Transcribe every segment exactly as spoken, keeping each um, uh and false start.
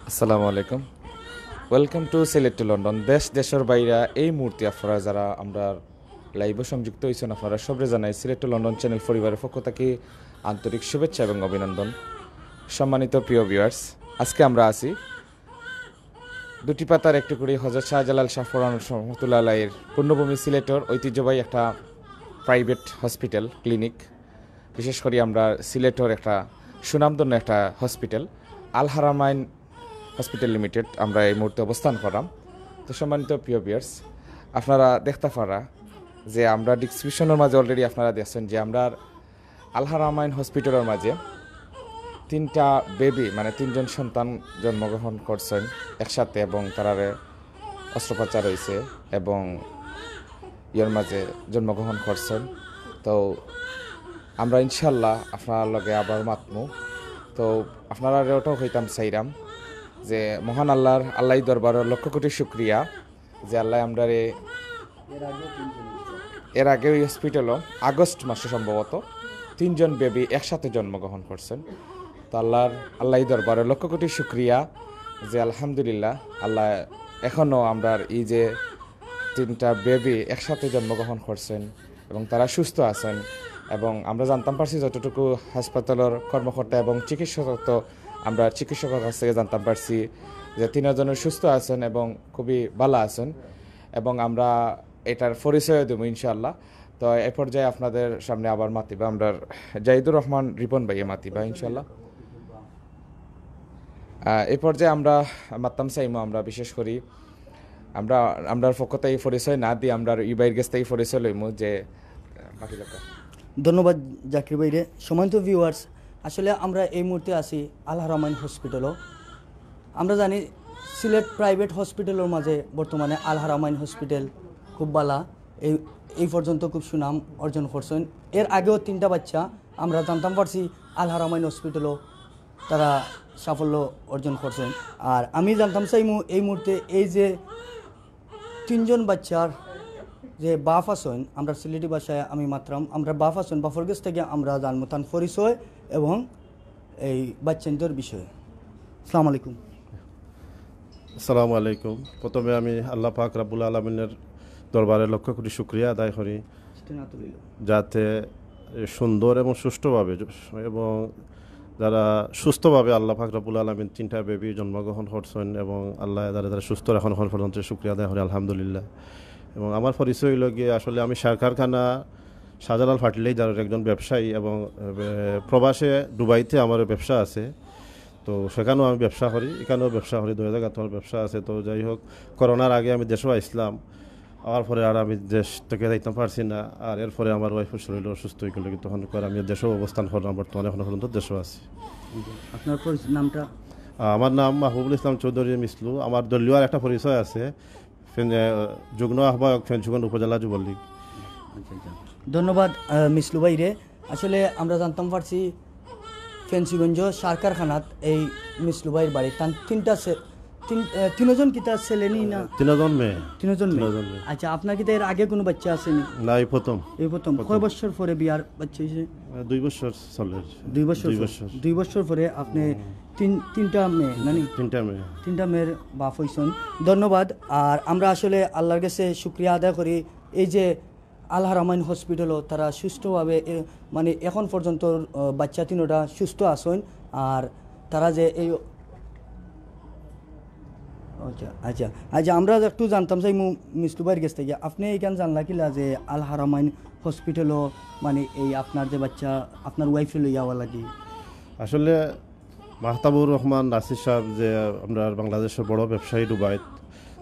আসসালামু আলাইকুম। Welcome to Sylhet to London. দেশ দেশর বাইরা এই মুহূর্তে আপনারা যারা আমরার live-ও সংযুক্ত হইছেন, আপনারা সবরে জানাই সিলেট to লন্ডন channel পরিবারের পক্ষ থাকি আন্তরিক শুভেচ্ছা এবং অভিনন্দন। সম্মানিত প্রিয় viewers, আজকে আমরা আছি দুটি পাতার একটি কুড়ি হযরত শাহজালাল শাহ ফরান রহমতুল্লাহ আলাইহির পুণ্যভূমি সিলেটর ঐতিহ্যবাহী একটা private hospital clinic, বিশেষ করি আমরা সিলেটর একটা সুনামধন্য একটা hospital আল হারামাইন hospital limited আমরা এই মুহূর্তে অবস্থান করাম। তো সম্মানিত প্রিয় viewers, আপনারা দেখতে পারা যে আমরা description-র মাঝে already আপনারা দেখছেন যে আমরা আল হারামাইন hospital-র মাঝে তিনটা বেবি, মানে তিনজন সন্তান জন্মগ্রহণ করছেন একসাথে এবং তারারে অস্ত্রোপচার হয়েছে এবং ইয়ের মাঝে জন্মগ্রহণ করছেন। তো আমরা ইনশাল্লাহ আপনার লগে আবার মাতমু। তো আপনারা ওটাও হইতাম চাইরাম যে মহান আল্লাহর আল্লাহ দরবারও লক্ষ কোটি শুক্রিয়া যে আল্লাহ আমরারে এর আগে ওই হসপিটালও আগস্ট মাসে সম্ভবত তিনজন বেবি একসাথে জন্মগ্রহণ করছেন। তো আল্লাহর আল্লাহ দরবারে লক্ষ কোটি শুক্রিয়া যে আলহামদুলিল্লাহ আল্লাহ এখনও আমরার এই যে তিনটা বেবি একসাথে জন্মগ্রহণ করছেন এবং তারা সুস্থ আছেন। এবং আমরা জানতাম পারছি যতটুকু হাসপাতালের কর্মকর্তা এবং চিকিৎসক, তো আমরা চিকিৎসকের কাছ থেকে জানতাম পারছি যে তিনজনের সুস্থ আছেন এবং খুবই ভালো আছেন। এবং আমরা এটার পরিচয় দেবো ইনশাআল্লাহ। তো এ পর্যায়ে আপনাদের সামনে আবার মাতিবা আমরা জাহিদুর রহমান রিপন ভাইয়ে মাতিবা ইনশাআল্লাহ। আহ, এ পর্যায়ে আমরা মাততাম চাইমু, আমরা বিশেষ করি আমরা আমরার পক্ষ থেকে পরিচয় না দিয়ে আমরা ইবাইর গেছ থেকে পরিচয় লইমু যে আহ, বাকি লোক। ধন্যবাদ জাকির ভাইরে। সম্মানিত ভিউয়ার্স, আসলে আমরা এই মুহূর্তে আছি আল হারামাইন হসপিটালও। আমরা জানি সিলেট প্রাইভেট হসপিটালের মাঝে বর্তমানে আল হারামাইন হসপিটাল খুব ভালা, এই এই পর্যন্ত খুব সুনাম অর্জন করছেন। এর আগেও তিনটা বাচ্চা আমরা জানতাম পারছি আল হারামাইন হসপিটালও তারা সাফল্য অর্জন করছেন। আর আমি জানতাম চাইমু এই মুহূর্তে এই যে তিনজন বাচ্চার যে বাপ আছেন, আমরা সিলেটি ভাষায় আমি মাতরাম, আমরা বাপ আছেন, বাপর গেছ থেকে আমরা জানমু তান পরিচয় এবং এই বাচ্চাইন্তর বিষয়ে। আসসালামু আলাইকুম। আসসালামু আলাইকুম। প্রথমে আমি আল্লাহ পাক রাব্বুল আলমিনের দরবারে লক্ষ কোটি শুক্রিয়া আদায় করি, যাতে সুন্দর এবং সুষ্ঠুভাবে এবং যারা সুস্থভাবে আল্লাহ পাক রাব্বুল আলমিন তিনটা বেবি জন্মগ্রহণ করছেন এবং আল্লাহ যারা যারা সুস্থ এখন এখন পর্যন্ত শুক্রিয়া আদায় করি আলহামদুলিল্লাহ। এবং আমার পরিচয় হইল গিয়ে আসলে আমি সার কারখানা শাহজালাল ফার্টিলাইজারের একজন ব্যবসায়ী এবং আহ, প্রবাসে দুবাইতে আমার ব্যবসা আছে। তো সেখানেও আমি ব্যবসা করি, এখানেও ব্যবসা করি, দুই জায়গা তোমার ব্যবসা আছে। তো যাই হোক, করোনার আগে আমি দেশেও আসলাম, আওয়ার পরে আর আমি দেশ থেকে যাইতাম পারছি না। আর এরপরে আমার ওয়াইফের শরীর অসুস্থ হয়ে গেল, তখন করে আমি দেশেও অবস্থান করলাম, বর্তমানে এখনো পর্যন্ত দেশেও আছি। আপনার পরিচ- নামটা? আহ, আমার নাম মাহবুবুল ইসলাম চৌধুরী মিসলু। আমার দলীয় আর একটা পরিচয় আছে, ফেন- আহ, যুগ্ম আহ্বায়ক ফেঞ্চুগঞ্জ উপজেলা যুবলীগ। আচ্ছা, আচ্ছা। ধন্যবাদ আহ, মিসলু ভাইরে। আসলে আমরা জানতাম পারছি ফেঞ্চুগঞ্জ সার কারখানাত এই মিসলু ভাইর বাড়ি। তান তিনটা সে- তিন আহ, তিনজন কিতা ছেলে নি না? তিনজন মেয়ে। তিনজন মেয়ে। তিনজন মেয়ে। আচ্ছা, আপনার কিতা এর আগে কোনো বাচ্চা আছেনি? না, এই প্রথম। এই প্রথম। কয় বছর পরে বিয়ার বাচ্চা হয়েছে? আহ, দুই বছর চলে। দুই বছর। দুই বছর। দুই বছর পরে আপনি তিন তিনটা মেয়ে নানি? তিনটা মেয়ে। তিনটা মেয়ের বাপ হইছেন। ধন্যবাদ। আর আমরা আসলে আল্লাহর কাছে শুক্রিয়া আদায় করি, এই যে আল হারামাইন হসপিটালও তারা সুষ্ঠুভাবে এ, মানে এখন পর্যন্ত আহ, বাচ্চা তিনোটা সুস্থ আছেন। আর তারা যে এই আচ্ছা আচ্ছা আচ্ছা আমরা একটু জানতাম চাই মু- মিসলু ভাইর গেছ থেকে, আপনি এখান জানলা কিলা যে আল হারামাইন হসপিটালও মানে এই আপনার যে বাচ্চা আপনার ওয়াইফে লইয়া আওয়া লাগি? আসলে মাহতাবুর রহমান নাসির সাহেব যে আমরা বাংলাদেশের বড় ব্যবসায়ী দুবাইত,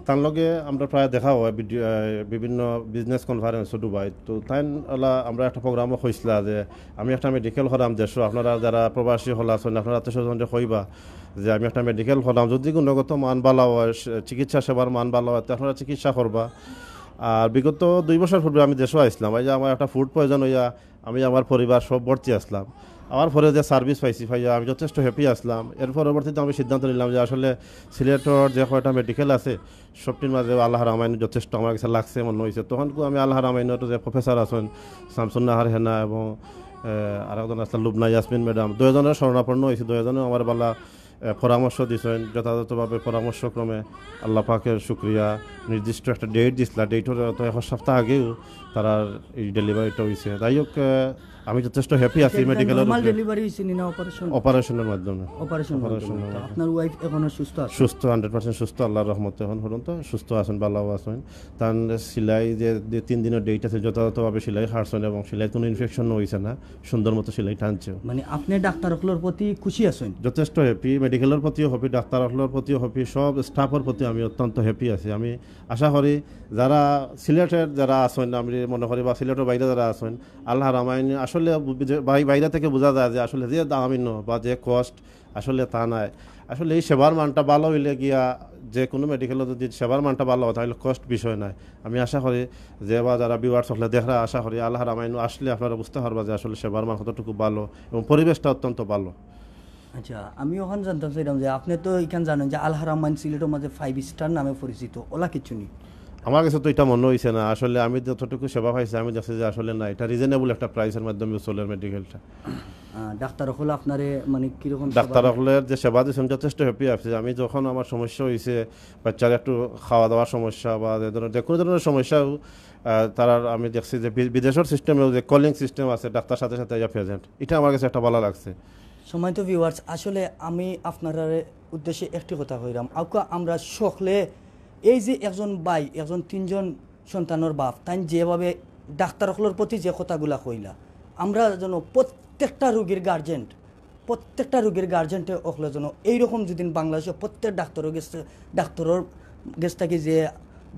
তার লগে আমরা প্রায় দেখা হয় ভিডিও, আহ, বিভিন্ন বিজনেস কনফারেন্সও দুবাইত। তো তাই ওলা আমরা একটা প্রোগ্রামও কইসলা যে আমি একটা মেডিকেল করাম দেশো, আপনারা যারা প্রবাসী হল আছেন আপনারা আত্মীয় স্বজনরে কইবা যে আমি একটা মেডিকেল করাম, যদি গুণগত মান ভালা হয়, সে- চিকিৎসা সেবার মান ভালা হয়, তো আপনারা চিকিৎসা করবা। আর বিগত দুই বছর পূর্বে আমি দেশো আইসলাম, এই যে আমার একটা ফুড পয়জন হইয়া আমি আমার পরিবার সব ভর্তি আসলাম। আমার পরে যে সার্ভিস পাইছি পাইয়া আমি যথেষ্ট হ্যাপি আসলাম। এর পরবর্তীতে আমি সিদ্ধান্ত নিলাম যে আসলে সিলেটর যে কয়টা মেডিকেল আছে সবটির মাঝে আল হারামাইন যথেষ্ট আমার কাছে লাগছে মনে হয়েছে। তখন আমি আল হারামাইনের যে প্রফেসর আছেন শামসুন নাহার হেনা এবং আহ, আরেকজন আসলে লুবনা ইয়াসমিন ম্যাডাম, দুইজনের শরণাপন্ন হয়েছি। দুইজনে আমার বালা, আহ, পরামর্শ দিছেন, যথাযথভাবে পরামর্শক্রমে আল্লাহ পাকের শুক্রিয়া। নির্দিষ্ট একটা ডেট দিছিলা, ডেটর তো এক সপ্তাহ আগেও তারার এই ডেলিভারিটা হয়েছে। যাই হোক, আহ, আমি যথেষ্ট হ্যাপি আছি মেডিকেলের নরমাল উপরে। ডেলিভারি হয়েছে নি না অপারেশন? অপারেশনের মাধ্যমে। অপারেশন অপারেশনের মাধ্যমে। মাধ্যমে। আপনার ওয়াইফ এখনো সুস্থ আছে? সুস্থ, হান্ড্রেড পার্সেন্ট সুস্থ, আল্লাহর রহমতে এখন পর্যন্ত সুস্থ আছেন, ভালো আছেন। তার সেলাই যে, যে তিন দিনের ডেট আছে, যথাযথভাবে সেলাই হারছেন এবং সেলাইত কোনো ইনফেকশন হয়েছে না, সুন্দর মতো সেলাই টানছে। মানে, আপনি ডাক্তার অকলর প্রতি খুশি আছেন? যথেষ্ট হ্যাপি, মেডিকেলের প্রতিও হ্যাপি, ডাক্তার অকলর প্রতিও হ্যাপি, সব স্টাফের প্রতি আমি অত্যন্ত হ্যাপি আছি। আমি আশা করি যারা সিলেটের যারা আছেন, আমি মনে করি বা সিলেটের বাইরে যারা আছেন, আল্লাহ রামায়ণ আসলে বুঝে-, বাই-, বাইরে থেকে বোঝা যায় যে আসলে যে দাম বা যে কস্ট, আসলে তা নাই। আসলে এই সেবার মানটা ভালো হইলে গিয়া যে কোনো মেডিকেলে যদি সেবার মানটা ভালো হয়, তাহলে কস্ট বিষয় নাই। আমি আশা করি যে বা যারা ভিউয়ার্স হকলে দেখরা, আশা করি আল্লাহ রামায়ণ আসলে আপনারা বুঝতে পারবা যে আসলে সেবার মান কতটুকু ভালো এবং পরিবেশটা অত্যন্ত ভালো। আচ্ছা, আমি ওখানে জানতাম চাইলাম যে আপনি তো এখানে জানেন যে আল হারামাইন সিলেটের মাঝে ফাইভ স্টার নামে পরিচিত, ওলা কিছু নেই? আমার কাছে তো এটা মনে হয়েছে না। আসলে আমি যতটুকু সেবা পাইছি, আমি দেখছি যে আসলে না, এটা রিজনেবল একটা প্রাইসের মাধ্যমে চলের মেডিকেলটা। আহ, ডাক্তার অকল আপনারে মানে কিরকম সেবা ডাক্তার দেন? অকলের যে সেবা দিয়েছেন যথেষ্ট হ্যাপি আছি। আমি যখন আমার সমস্যা হয়েছে, বাচ্চার একটু খাওয়া দাওয়ার সমস্যা বা যে ধরনের, যে কোনো ধরনের সমস্যা, আহ, তারার আমি দেখছি যে বি-, বিদেশের সিস্টেমেও যে কলিং সিস্টেম আছে, ডাক্তার সাথে সাথে আইয়া প্রেজেন্ট, এটা আমার কাছে একটা ভালো লাগছে। সম্মানিত ভিউয়ার্স, আসলে আমি আপনার উদ্দেশ্যে একটি কথা কইরাম। আউকা আমরা সকলে এই যে একজন ভাই, একজন তিনজন সন্তানের বাপ, তাই যেভাবে ডাক্তার অকলর প্রতি যে কথাগুলা কইলা, আমরা যেন প্রত্যেকটা রোগীর গার্জেন্ট, প্রত্যেকটা রোগীর গার্জেন্টে অকলে যেন এইরকম যদি বাংলাদেশে প্রত্যেক ডাক্তারের গেছে, ডাক্তারের গেছ থাকি যে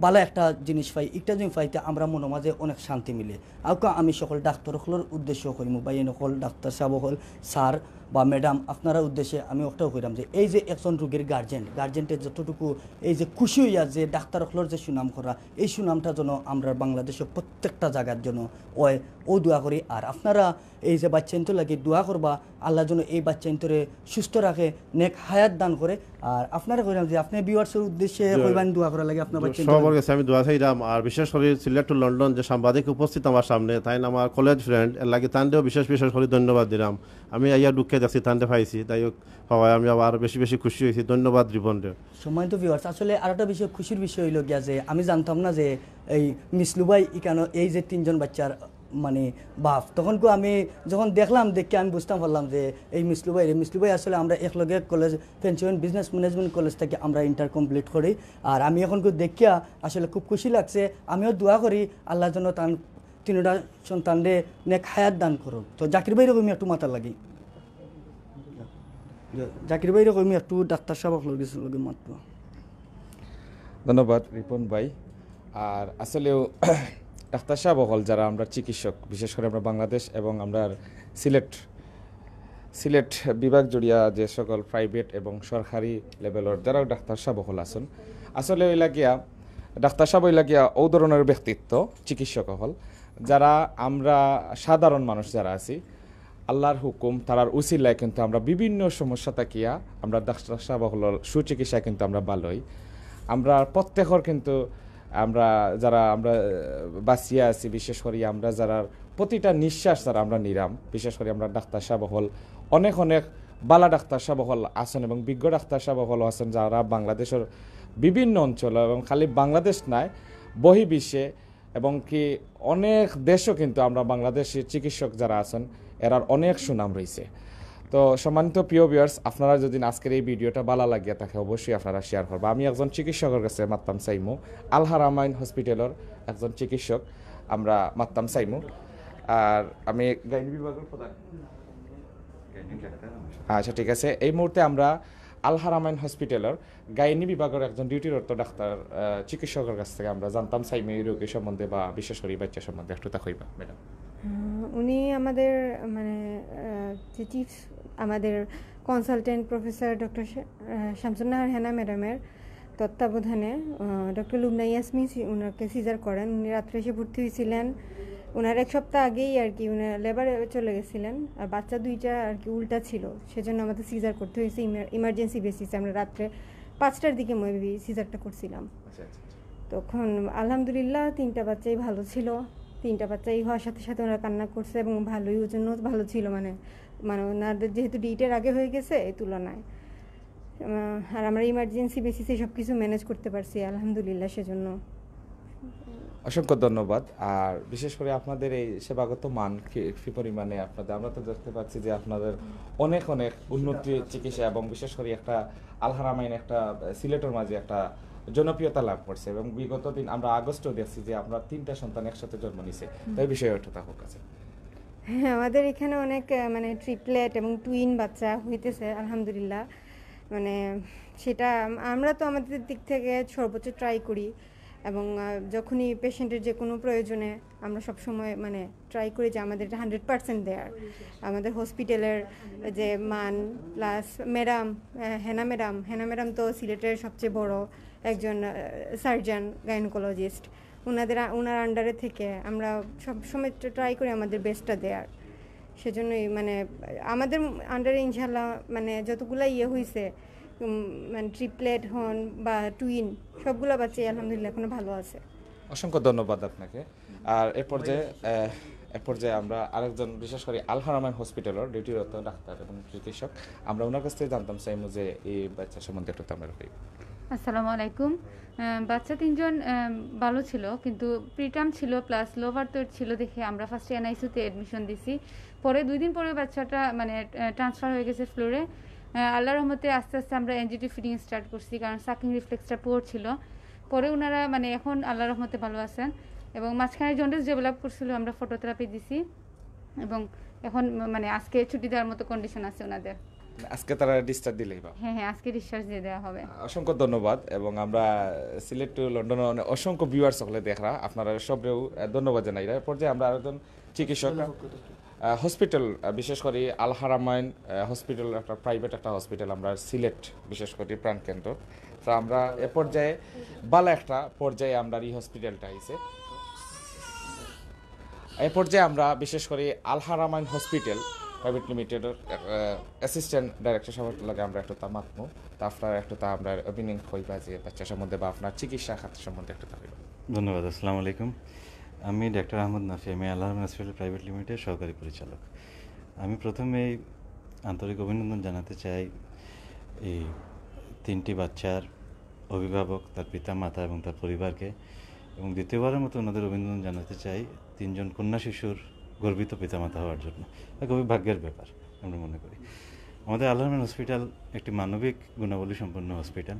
ভালো একটা জিনিস পাই, একটা জিনিস পাইতে আমরা মনের মাঝে অনেক শান্তি মিলে। আউকা আমি সকল ডাক্তার অকলর উদ্দেশ্য কইমু, ভাই অকল, ডাক্তার সাহেব অকল, স্যার বা ম্যাডাম, আপনারা উদ্দেশ্যে আমি ওটাও কইরাম যে এই যে একজন রোগীর গার্জেন্ট, গার্জেন্টে যতটুকু এই যে খুশি হইয়া যে ডাক্তার অকলর যে সুনাম করা, এই সুনামটা যেন আমরা বাংলাদেশে প্রত্যেকটা জায়গার জন্য ওই ও দোয়া করি। আর আপনারা এই যে বাচ্চাইন্তর লাগি দোয়া করবা, আল্লাহ যেন এই বাচ্চাইন্তরে সুস্থ রাখে, নেক হায়াত দান করে। আর আপনারা কইরাম যে আপনি ভিউয়ার্সের উদ্দেশ্যে জি। কইবেন দোয়া করার লাগি আপনার বাচ্চাইন্তর সবার লাগি। কাছে আমি দোয়া চাইলাম, আর বিশেষ করে সিলেট টু লন্ডন যে সাংবাদিক উপস্থিত আমার সামনে, তাই আমার কলেজ ফ্রেন্ড, এর লাগি তানরেও বিশেষ বিশেষ করে ধন্যবাদ দিলাম। আমি আইয়া ঢুকে দেখছি, তানরে পাইছি, তাই হোক, হওয়ায় আমি আবার বেশি বেশি খুশি হয়েছি। ধন্যবাদ রিপনরে। সম্মানিত ভিউয়ার্স, আসলে আরেকটা বিষয়, খুশির বিষয় হইল গিয়া যে আমি জানতাম না যে এই মিসলু ভাই ইকানো এই যে তিনজন বাচ্চার মানে বাপ, তখন কো আমি যখন দেখলাম, দেখে আমি বুঝতাম পারলাম যে এই মিসলু ভাই রে, মিসলু ভাই আসলে আমরা একলগে college, pension business management college থেকে আমরা ইন্টার কমপ্লিট করি। আর আমি এখন কো দেখিয়া আসলে খুব খুশি লাগছে। আমিও দোয়া করি আল্লাহ যেন তান তিনটা সন্তানরে নেক হায়াত দান করুক। তো জাকির ভাইরে কইমু একটু মাতার লাগি। জাকির ভাইরে কইমু একটু ডাক্তার সাহেব অকলর গেছে লগে মাতবো। ধন্যবাদ রিপন ভাই। আর আসলেও ডাক্তার সাহেব অকল যারা আমরা চিকিৎসক, বিশেষ করে আমরা বাংলাদেশ এবং আমরা সিলেট, সিলেট বিভাগ জুড়িয়া যে সকল প্রাইভেট এবং সরকারি লেভেলর যারা ডাক্তার সাহেব অকল আছেন, আসলে ওই লাগিয়া ডাক্তার সাহেব ওই লাগিয়া ও ধরনের ব্যক্তিত্ব, চিকিৎসক অকল, যারা আমরা সাধারণ মানুষ যারা আছি, আল্লাহর হুকুম, তারার উসিলায় কিন্তু আমরা বিভিন্ন সমস্যা থাকিয়া আমরা ডাক্তার সাহেব অকলর সুচিকিৎসা কিন্তু আমরা ভালোই। আমরা প্রত্যেকর কিন্তু আমরা যারা আমরা, আহ, বাঁচিয়া আছি, বিশেষ করি আমরা যারা প্রতিটা নিঃশ্বাস যারা আমরা নিরাম, বিশেষ করি আমরা ডাক্তার সাহেব অকল, অনেক অনেক বালা ডাক্তার সাহেব অকল আছেন এবং বিজ্ঞ ডাক্তার সাহেব অকল আছেন, যারা বাংলাদেশের বিভিন্ন অঞ্চল এবং খালি বাংলাদেশ নয়, বহির্বিশ্বে এবং কি অনেক দেশও কিন্তু আমরা বাংলাদেশি চিকিৎসক যারা আছেন, এরার অনেক সুনাম রয়েছে। তো সম্মানিত প্রিয় ভিউয়ার্স, আপনারা যদি আজকের এই ভিডিওটা ভালো লাগিয়া থাকে, অবশ্যই আপনারা শেয়ার করবা। আমি একজন চিকিৎসকের কাছে মাততাম চাইমু, আল হারামাইন হসপিটালের একজন চিকিৎসক আমরা মাততাম চাইমু। আর আমি গাইনি বিভাগের প্রধান। আচ্ছা, ঠিক আছে, এই মুহূর্তে আমরা আল হারামাইন হসপিটালের গাইনি বিভাগের একজন ডিউটিরত ডাক্তার, আহ, চিকিৎসকের কাছ থেকে আমরা জানতাম চাইমু এই রোগী সম্বন্ধে বা বিশেষ করে এই বাচ্চা সম্বন্ধে একটু তা কইবা, ম্যাডাম। আহ, উনি আমাদের মানে, আহ, যে চিফ, আমাদের কনসালটেন্ট প্রফেসর ডক্টর শা-, আহ, শামসুন্নাহার হেনা ম্যাডামের তত্ত্বাবধানে, আহ, ডক্টর লুবনা ইয়াসমিন সি-, ওনাকে সিজার করেন। উনি রাত্রে এসে ভর্তি হয়েছিলেন। ওনার এক সপ্তাহ আগেই আর কি উনি লেবারে চলে গেছিলেন, আর বাচ্চা দুইটা আর কি উল্টা ছিল, সেজন্য আমাদের সিজার করতে হয়েছে ইমার-, ইমার্জেন্সি বেসিসে। আমরা রাত্রে পাঁচটার দিকে মেবি সিজারটা করছিলাম। তখন আলহামদুলিল্লাহ তিনটা বাচ্চাই ভালো ছিল। তিনটা বাচ্চাই হওয়ার সাথে সাথে ওরা কান্না করছে এবং ভালোই, ওজনও ভালো ছিল, মানে মানে ওনাদের যেহেতু ডেটের আগে হয়ে গেছে এই তুলনায়। আহ, আর আমরা ইমার্জেন্সি বেসিসে সব কিছু ম্যানেজ করতে পারছি আলহামদুলিল্লাহ। সেজন্য অসংখ্য ধন্যবাদ। আর বিশেষ করে আপনাদের এই সেবাগত মান কি, কি পরিমাণে আপনাদের, আমরা তো দেখতে পাচ্ছি যে আপনাদের অনেক অনেক উন্নতি চিকিৎসা এবং বিশেষ করে একটা আল হারামাইন একটা সিলেটের মাঝে একটা জনপ্রিয়তা লাভ করছে এবং বিগত দিন আমরা আগস্টেও দেখছি যে আপনার তিনটা সন্তান একসাথে জন্ম নিছে। তো এই বিষয়ে একটু থাকুক আছে। হ্যাঁ, আমাদের এখানে অনেক আহ, মানে ট্রিপলেট এবং টুইন বাচ্চা হইতেছে আলহামদুলিল্লাহ। মানে সেটা আম- আমরা তো আমাদের দিক থেকে সর্বোচ্চ ট্রাই করি এবং আহ, যখনই পেশেন্টের যে কোনো প্রয়োজনে আমরা সবসময় মানে ট্রাই করি যে আমাদের হান্ড্রেড পার্সেন্ট দেওয়ার। আমাদের হসপিটালের যে মান, প্লাস ম্যাডাম, হেনা ম্যাডাম হেনা ম্যাডাম তো সিলেটের সবচেয়ে বড় একজন সার্জন গাইনোকোলজিস্ট। ওনাদের আ- ওনার আন্ডারে থেকে আমরা সবসময় ট্রাই করি আমাদের বেস্টটা দেওয়ার। সেজন্যই মানে আমাদের আন্ডারে ইনশাল্লাহ মানে যতগুলা ইয়ে হয়েছে, মানে ট্রিপলেট হন বা টুইন, সবগুলা বাচ্চাই আলহামদুলিল্লাহ এখনো ভালো আছে। অসংখ্য ধন্যবাদ আপনাকে। আর এ পর্যায়ে আহ, এ পর্যায়ে আমরা আরেকজন, বিশেষ করে আল হারামাইন হসপিটালের ডিউটিরত ডাক্তার এবং চিকিৎসক, আমরা ওনার কাছ থেকে জানতাম চাইমু যে এই বাচ্চা সম্বন্ধে একটু আমরা কই। আসসালামু আলাইকুম। আহ, বাচ্চা তিনজন আহ, ভালো ছিল, কিন্তু প্রিটার্ম ছিল, প্লাস লো বার্থ ওয়েট ছিল, দেখে আমরা ফার্স্টে এনআইসিউতে অ্যাডমিশন দিছি। পরে দুই দিন পরে বাচ্চাটা মানে ট্রান্সফার হয়ে গেছে ফ্লোরে। আল্লাহর রহমতে আস্তে আস্তে আমরা এনজিটি ফিডিং স্টার্ট করছি, কারণ সাকিং রিফ্লেক্সটা পুয়ার ছিল। পরে ওনারা মানে এখন আল্লাহর রহমতে ভালো আছেন, এবং মাঝখানে জন্ডিস ডেভেলপ করছিল, আমরা ফটোথেরাপি দিছি, এবং এখন মানে আজকে ছুটি দেওয়ার মতো কন্ডিশন আছে ওনাদের। আজকে তারা ডিসচার্জ দিলেই বা? হ্যাঁ হ্যাঁ, আজকে ডিসচার্জ দিয়ে দেওয়া হবে। অসংখ্য ধন্যবাদ। এবং আমরা সিলেট টু লন্ডন অসংখ্য ভিউয়ার্স সকলে দেখরা, আপনারা সবরেও আহ, ধন্যবাদ জানাই। এর পর্যায়ে আমরা আরেকজন চিকিৎসক, আহ, হসপিটাল, আহ, বিশেষ করে আল হারামাইন আহ, হসপিটাল একটা প্রাইভেট একটা হসপিটাল, আমরা সিলেট বিশেষ করে প্রাণকেন্দ্র। তো আমরা এ পর্যায়ে ভালো একটা পর্যায়ে আমরা এই হসপিটালটা আইছে। এ পর্যায়ে আমরা বিশেষ করে আল হারামাইন হসপিটাল প্রাইভেট লিমিটেডের অ্যাসিস্ট্যান্ট ডাইরেক্টর সাহেবের লগে আমরা একটু তা মাতমু, তা আপনারা একটু তা আমরা অভিনয় কইবা যে বাচ্চা সম্বন্ধে বা আপনার চিকিৎসা খাত সম্বন্ধে একটু তা কইবা। ধন্যবাদ। আসসালামু আলাইকুম। আমি ডাক্তার আহমদ নাফি, আমি আল হারামাইন হসপিটাল প্রাইভেট লিমিটেড সহকারী পরিচালক। আমি প্রথমেই আন্তরিক অভিনন্দন জানাতে চাই এই তিনটি বাচ্চার অভিভাবক, তার পিতা মাতা এবং তার পরিবারকে, এবং দ্বিতীয়বারের মতো ওনাদের অভিনন্দন জানাতে চাই তিনজন কন্যা শিশুর গর্বিত পিতামাতা হওয়ার জন্য। এটা খুবই ভাগ্যের ব্যাপার আমরা মনে করি। আমাদের আল হারামাইন হসপিটাল একটি মানবিক গুণাবলী সম্পন্ন হসপিটাল।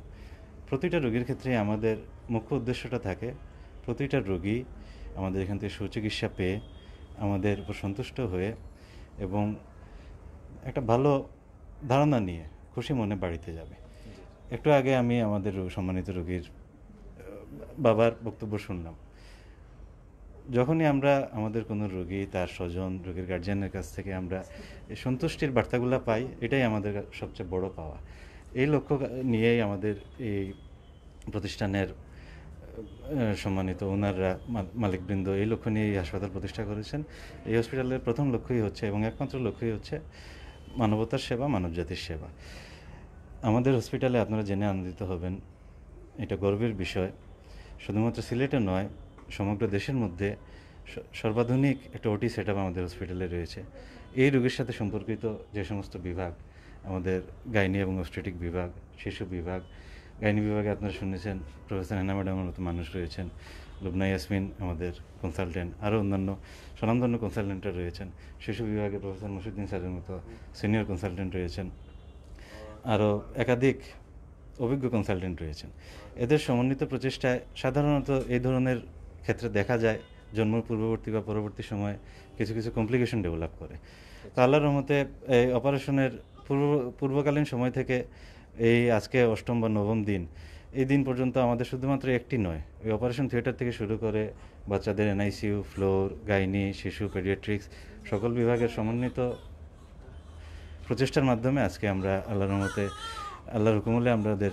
প্রতিটা রোগীর ক্ষেত্রে আমাদের মুখ্য উদ্দেশ্যটা থাকে প্রতিটা রোগী আমাদের এখান থেকে সুচিকিৎসা পেয়ে আমাদের উপর সন্তুষ্ট হয়ে এবং একটা ভালো ধারণা নিয়ে খুশি মনে বাড়িতে যাবে। একটু আগে আমি আমাদের রো-, সম্মানিত রোগীর আহ, বাবার বক্তব্য শুনলাম। যখনই আমরা আমাদের কোনো রোগী, তার স্বজন, রোগীর গার্জিয়ানের কাছ থেকে আমরা এই সন্তুষ্টির বার্তাগুলো পাই, এটাই আমাদের সবচেয়ে বড় পাওয়া। এই লক্ষ্য নিয়েই আমাদের এই প্রতিষ্ঠানের আহ, সম্মানিত ওনাররা, মাল-, মালিকবৃন্দ এই লক্ষ্য নিয়ে এই হাসপাতাল প্রতিষ্ঠা করেছেন। এই হসপিটালের প্রথম লক্ষ্যই হচ্ছে এবং একমাত্র লক্ষ্যই হচ্ছে মানবতার সেবা, মানবজাতির সেবা। আমাদের হসপিটালে আপনারা জেনে আনন্দিত হবেন, এটা গর্বের বিষয়। শুধুমাত্র সিলেটে নয়, সমগ্র দেশের মধ্যে স-, সর্বাধুনিক একটা ওটি সেট আমাদের হসপিটালে রয়েছে। এই রোগীর সাথে সম্পর্কিত যে সমস্ত বিভাগ, আমাদের গাইনি এবং অবস্টেট্রিক বিভাগ, শিশু বিভাগ, গাইনি বিভাগে আপনারা শুনেছেন প্রফেসর হেনা ম্যাডামের মতো মানুষ রয়েছেন, লুবনা ইয়াসমিন আমাদের কনসালটেন্ট, আরও অন্যান্য স্বনামধন্য কনসালটেন্টরা রয়েছেন। শিশু বিভাগে প্রফেসর মহিউদ্দিন স্যারের মতো সিনিয়র কনসালটেন্ট রয়েছেন, আরও একাধিক অভিজ্ঞ কনসালটেন্ট রয়েছেন। এদের সমন্বিত প্রচেষ্টায় সাধারণত এই ধরনের ক্ষেত্রে দেখা যায় জন্ম পূর্ববর্তী বা পরবর্তী সময়ে কিছু কিছু কমপ্লিকেশন ডেভেলপ করে। তো আল্লাহর রহমতে এই অপারেশনের পূর্ব পূর্বকালীন সময় থেকে এই আজকে অষ্টম বা নবম দিন, এই দিন পর্যন্ত আমাদের শুধুমাত্র একটি নয়, এই অপারেশন থিয়েটার থেকে শুরু করে বাচ্চাদের এনআইসিইউ ফ্লোর, গাইনি, শিশু, পেডিয়াট্রিক্স সকল বিভাগের সমন্বিত প্রচেষ্টার মাধ্যমে আজকে আমরা আল্লাহর রহমতে, আল্লাহর হুকুম হলে আমরা ওদের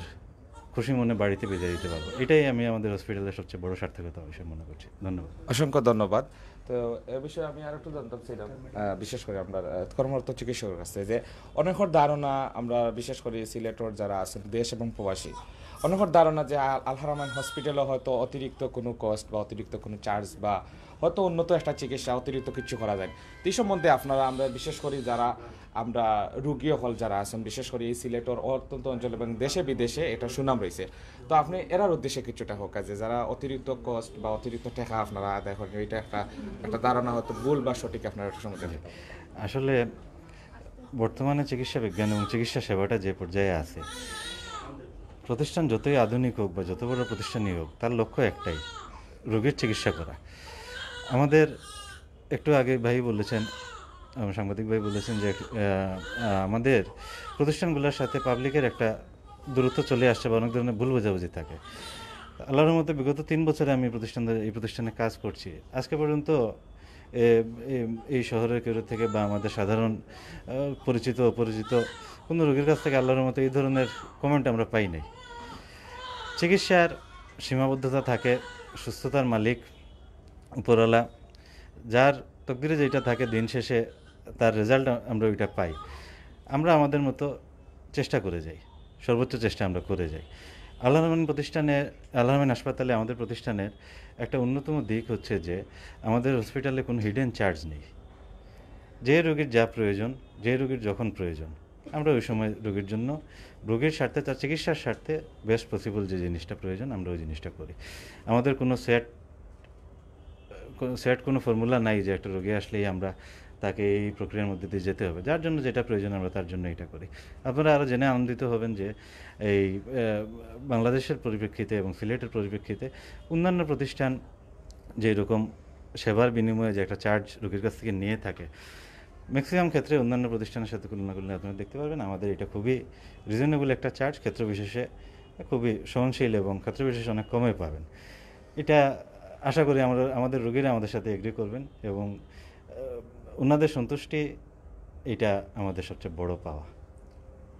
খুশি মনে বাড়িতে বিদায় দিতে পারবো। এটাই আমি আমাদের হসপিটালের সবচেয়ে বড় সার্থকতা হিসেবে মনে করছি। ধন্যবাদ। অসংখ্য ধন্যবাদ। তো এ বিষয়ে আমি আর একটু জানতাম চাইলাম, আহ, বিশেষ করে আমরা আহ, কর্মরত চিকিৎসকের কাছে যে অনেকের ধারণা আমরা বিশেষ করে সিলেটর যারা আছেন দেশ এবং প্রবাসী, অনেকের ধারণা যে আল-, আল হারামাইন হসপিটালে হয়তো অতিরিক্ত কোনো কস্ট বা অতিরিক্ত কোনো চার্জ বা হয়তো উন্নত একটা চিকিৎসা অতিরিক্ত কিছু করা যায়। তো এই সম্বন্ধে আপনারা, আমরা বিশেষ করি যারা, আমরা রুগী অকল যারা আছেন, বিশেষ করে এই সিলেটর অত্যন্ত অঞ্চল এবং দেশে বিদেশে এটা সুনাম রয়েছে। তো আপনি এরার উদ্দেশ্যে কিছুটা হোক, যে যারা অতিরিক্ত কস্ট বা অতিরিক্ত টাকা আপনারা আদায় করেন, এটা একটা, একটা ধারণা হয়তো ভুল বা সঠিক, আপনারা একটু সম্বন্ধে। আসলে বর্তমানে চিকিৎসা বিজ্ঞান এবং চিকিৎসা সেবাটা যে পর্যায়ে আছে, প্রতিষ্ঠান যতই আধুনিক হোক বা যত বড় প্রতিষ্ঠানই হোক, তার লক্ষ্য একটাই, রোগীর চিকিৎসা করা। আমাদের একটু আগে ভাই বলেছেন, আমার সাংবাদিক ভাই বলেছেন যে, আহ, আহ, আমাদের প্রতিষ্ঠানগুলোর সাথে পাবলিকের একটা দূরত্ব চলে আসছে বা অনেক ধরনের ভুল বোঝাবুঝি থাকে। আল্লাহর মতে বিগত তিন বছরে আমি প্রতিষ্ঠান, এই প্রতিষ্ঠানে কাজ করছি। আজকে পর্যন্ত এ, এ, এই শহরের কেউ থেকে বা আমাদের সাধারণ, আহ, পরিচিত অপরিচিত কোনো রোগীর কাছ থেকে আল্লাহর মতে এই ধরনের কমেন্ট আমরা পাই নাই। চিকিৎসার সীমাবদ্ধতা থাকে, সুস্থতার মালিক উপরওয়ালা, যার তকদিরে যেটা থাকে দিন শেষে তার রেজাল্ট আমরা ওইটা পাই। আমরা আমাদের মতো চেষ্টা করে যাই, সর্বোচ্চ চেষ্টা আমরা করে যাই। আল হারামাইন প্রতিষ্ঠানে, আল হারামাইন হাসপাতালে আমাদের প্রতিষ্ঠানের একটা অন্যতম দিক হচ্ছে যে আমাদের হসপিটালে কোনো হিডেন চার্জ নেই। যে রোগীর যা প্রয়োজন, যে রোগীর যখন প্রয়োজন, আমরা ওই সময় রোগীর জন্য, রোগীর স্বার্থে, তার চিকিৎসার স্বার্থে বেস্ট পসিবল যে জিনিসটা প্রয়োজন আমরা ওই জিনিসটা করি। আমাদের কোনো সেট, সেট কোনো ফর্মুলা নাই যে একটা রোগী আসলেই আমরা তাকে এই প্রক্রিয়ার মধ্যে দিয়ে যেতে হবে। যার জন্য যেটা প্রয়োজন আমরা তার জন্য এটা করি। আপনারা আরও জেনে আনন্দিত হবেন যে এই, আহ, বাংলাদেশের পরিপ্রেক্ষিতে এবং সিলেটের পরিপ্রেক্ষিতে অন্যান্য প্রতিষ্ঠান যেই রকম সেবার বিনিময়ে যে একটা চার্জ রোগীর কাছ থেকে নিয়ে থাকে, ম্যাক্সিমাম ক্ষেত্রে অন্যান্য প্রতিষ্ঠানের সাথে তুলনা করলে আপনারা দেখতে পারবেন আমাদের এটা খুবই রিজনেবল একটা চার্জ, ক্ষেত্র বিশেষে খুবই সহনশীল এবং ক্ষেত্র বিশেষে অনেক কমে পাবেন। এটা আশা করি আমরা, আমাদের রোগীরা আমাদের সাথে এগ্রি করবেন এবং, আহ, ওনাদের সন্তুষ্টি, এটা আমাদের সবচেয়ে বড় পাওয়া।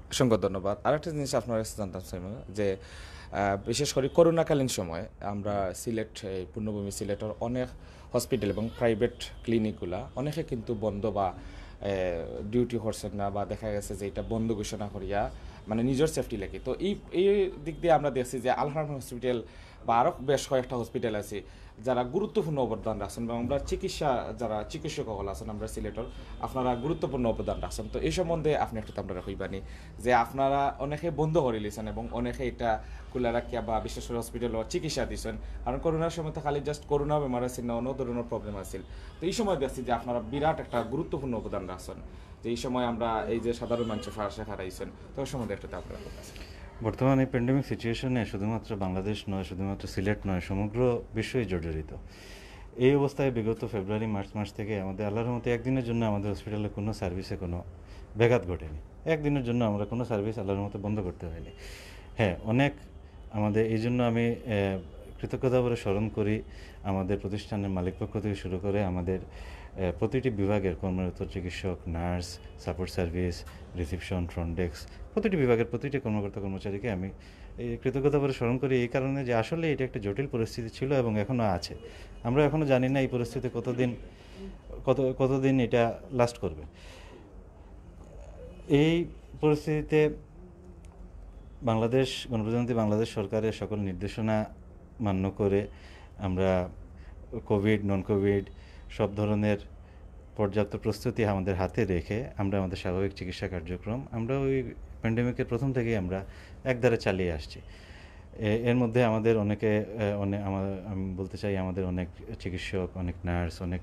অসংখ্য ধন্যবাদ। আরেকটা জিনিস আপনার কাছে জানতাম চাইমু যে, আহ, বিশেষ করে করোনাকালীন সময় আমরা সিলেট, এই পূর্ণভূমি সিলেটর অনেক হসপিটাল এবং প্রাইভেট ক্লিনিকগুলা অনেকে কিন্তু বন্ধ বা, এ, ডিউটি করছেন না বা দেখা গেছে যে এটা বন্ধ ঘোষণা করিয়া মানে নিজের সেফটি লাগি। তো এই, এই দিক দিয়ে আমরা দেখছি যে আল হারামাইন হসপিটাল বা আরও বেশ কয়েকটা হসপিটাল আছে যারা গুরুত্বপূর্ণ অবদান রাখছেন এবং আমরা চিকিৎসা, যারা চিকিৎসক অকল আছেন আমরা সিলেটর, আপনারা গুরুত্বপূর্ণ অবদান রাখছেন। তো এই সম্বন্ধে আপনি একটু আমরা কইবানি যে আপনারা অনেকে বন্ধ করে লিছেন এবং অনেকে এটা খোলা রাখিয়া বা বিশেষ করে হসপিটালও চিকিৎসা দিছেন, কারণ করোনার সময় তো খালি জাস্ট করোনা বেমার আছে না, অন্য ধরনের প্রবলেম আছিল। তো এই সময় দেখছি যে আপনারা বিরাট একটা গুরুত্বপূর্ণ অবদান রাখছেন, যে এই সময় আমরা এই যে সাধারণ মানুষের ফাঁসে হারাইছেন, তো ওই সম্বন্ধে একটু আপনারা বলতেছেন। বর্তমানে প্যান্ডেমিক সিচুয়েশনে শুধুমাত্র বাংলাদেশ নয়, শুধুমাত্র সিলেট নয়, সমগ্র বিশ্বই জর্জরিত। এই অবস্থায় বিগত ফেব্রুয়ারি মার্চ মাস থেকে আমাদের আল্লাহর মতে একদিনের জন্য আমাদের হসপিটালে কোনো সার্ভিসে কোনো ব্যাঘাত ঘটেনি। একদিনের জন্য আমরা কোনো সার্ভিস আল্লাহর মতে বন্ধ করতে হয়নি। হ্যাঁ, অনেক আমাদের এই জন্য আমি, আহ, কৃতজ্ঞতা ভরে স্মরণ করি আমাদের প্রতিষ্ঠানের মালিকপক্ষ থেকে শুরু করে আমাদের, আহ, প্রতিটি বিভাগের কর্মরত চিকিৎসক, nurse, support service, reception, front desk, প্রতিটি বিভাগের প্রতিটি কর্মকর্তা কর্মচারীকে আমি এই কৃতজ্ঞতা ভরে স্মরণ করি এই কারণে যে আসলে এটা একটা জটিল পরিস্থিতি ছিল এবং এখনও আছে। আমরা এখনও জানি না এই পরিস্থিতি কতদিন, কত, কতদিন এটা লাস্ট করবে। এই পরিস্থিতিতে বাংলাদেশ, গণপ্রজাতন্ত্রী বাংলাদেশ সরকারের সকল নির্দেশনা মান্য করে আমরা কোভিড, নন কোভিড সব ধরনের পর্যাপ্ত প্রস্তুতি আমাদের হাতে রেখে আমরা আমাদের স্বাভাবিক চিকিৎসা কার্যক্রম আমরা ওই প্যান্ডেমিকের প্রথম থেকেই আমরা একধারে চালিয়ে আসছি। এ-, এর মধ্যে আমাদের অনেকে, আহ, অনে-, আমা-, আমি বলতে চাই আমাদের অনেক চিকিৎসক, অনেক নার্স, অনেক,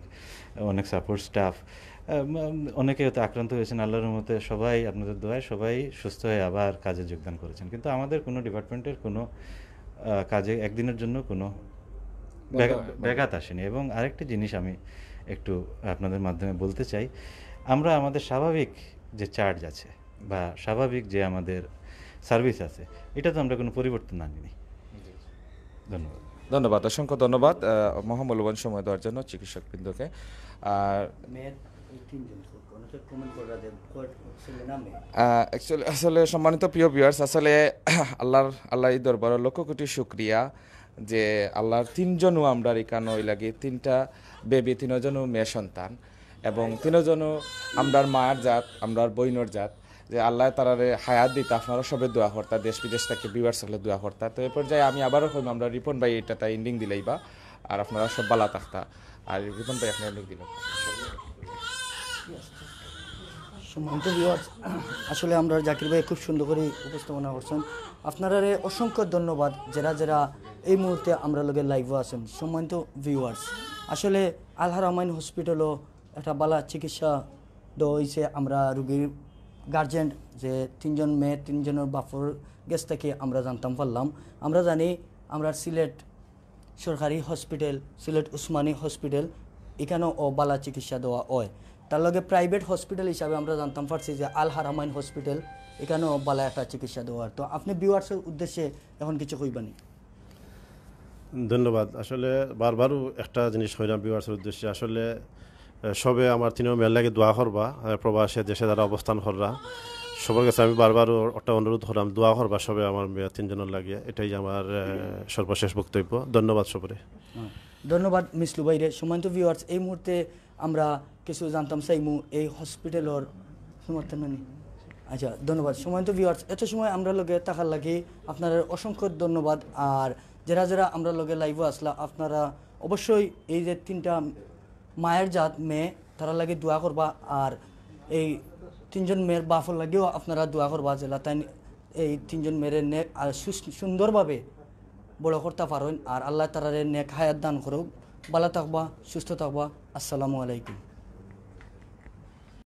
অনেক সাপোর্ট স্টাফ, আহ, উম, অনেকে হয়তো আক্রান্ত হয়েছেন। আল্লাহর রহমতে সবাই আপনাদের দোয়ায় সবাই সুস্থ হয়ে আবার কাজে যোগদান করেছেন, কিন্তু আমাদের কোনো ডিপার্টমেন্টের কোনো, আহ, কাজে একদিনের জন্য কোনো ব্যাঘা-, ব্যাঘাত আসেনি। এবং আরেকটি জিনিস আমি একটু আপনাদের মাধ্যমে বলতে চাই, আমরা আমাদের স্বাভাবিক যে চার্জ আছে বা স্বাভাবিক যে আমাদের সার্ভিস আছে, এটা তো আমরা কোনো পরিবর্তন আনিনি। ধন্যবাদ। ধন্যবাদ, অসংখ্য ধন্যবাদ, আহ, মহামূল্যবান সময় দেওয়ার জন্য চিকিৎসক বৃন্দকে। আর মেয়ের এই তিনজন, অনেকে কমেন্ট করা দেন, কয় ছেলে না মেয়ে? আহ, actually, আসলে সম্মানিত প্রিয় ভিউয়ার্স, আসলে আল্লাহর, আল্লাহর এই দরবারে লক্ষ কোটি শুক্রিয়া যে আল্লাহর তিনজনও আমরার ইকানো ওই লাগে তিনটা বেবি, তিনজনও মেয়ে সন্তান এবং তিনজনও আমরার মার জাত, আমরার বইনর জাত। যে আল্লায় তারারে হায়াত দিতা, আপনারা সবে দোয়া করতা, দেশ বিদেশ থাকি ভিউয়ার্স অকলে দোয়া করতা। তো এ পর্যায়ে আমি আবারও কইমু, আমরা রিপন ভাই এটা তাই এন্ডিং দিলাইবা, আর আপনারা সব বালা থাকতা। আর রিপন ভাই, আপনি এন্ডিং দিলাইবা। সম্মানিত ভিউয়ার্স, আসলে আমরা জাকির ভাই খুব সুন্দর করে উপস্থাপনা করছেন। আপনারারে অসংখ্য ধন্যবাদ, যারা যারা এই মুহূর্তে আমরা লগে লাইভও আছেন। সম্মানিত ভিউয়ার্স, আসলে আল হারামাইন হসপিটালও একটা বালা চিকিৎসা দেওয়া হয়েছে। আমরা রুগীর গার্জেন যে তিনজন মেয়ে, তিনজনের বাপর গেছ থেকে আমরা জানতাম পারলাম। আমরা জানি আমরা সিলেট সরকারি হসপিটাল, সিলেট উসমানী হসপিটাল, এখানেও বালা চিকিৎসা দেওয়া হয়। তার লগে প্রাইভেট হসপিটাল হিসাবে আমরা জানতাম পারছি যে আল হারামাইন হসপিটাল, এখানেও বালা একটা চিকিৎসা দেওয়া হয়। তো আপনি ভিউয়ার্সের উদ্দেশ্যে এখন কিছু কইবানি? ধন্যবাদ। আসলে বারবারও একটা জিনিস কইলাম ভিউয়ার্সের উদ্দেশ্যে, আসলে আহ, সবে আমার তিনও মেয়ের লাগি দোয়া করবা। আহ, প্রবাসে দেশে যারা অবস্থান কররা, সবার কাছে আমি বারবারও একটা অনুরোধ করলাম, দোয়া করবা সবে আমার মেয়ে তিনজনের লাগি। এটাই আমার আহ, সর্বশেষ বক্তব্য। ধন্যবাদ সবরে। ধন্যবাদ মিসলু ভাইরে। সম্মানিত ভিউয়ার্স, এই মুহূর্তে আমরা কিছু জানতাম চাইমু এই হসপিটালর সমর্থন মানে। আচ্ছা, ধন্যবাদ। সম্মানিত ভিউয়ার্স, এত সময় আমরা লগে থাকার লাগি আপনারারে অসংখ্য ধন্যবাদ। আর যারা যারা আমরা লগে লাইভও আসলা, আপনারা অবশ্যই এই যে তিনটা মায়ের জাত মেয়ে, তারার লাগি দোয়া করবা। আর এই তিনজন মেয়ের বাপর লাগিও আপনারা দোয়া করবা, যেলা তাই এই তিনজন মেয়েরে নেক আর সুস- সুন্দরভাবে বড় করতা পারইন। আর আল্লায় তারারে নেক হায়াত দান করুক। বালা থাকবা, সুস্থ থাকবা। আসসালামু আলাইকুম।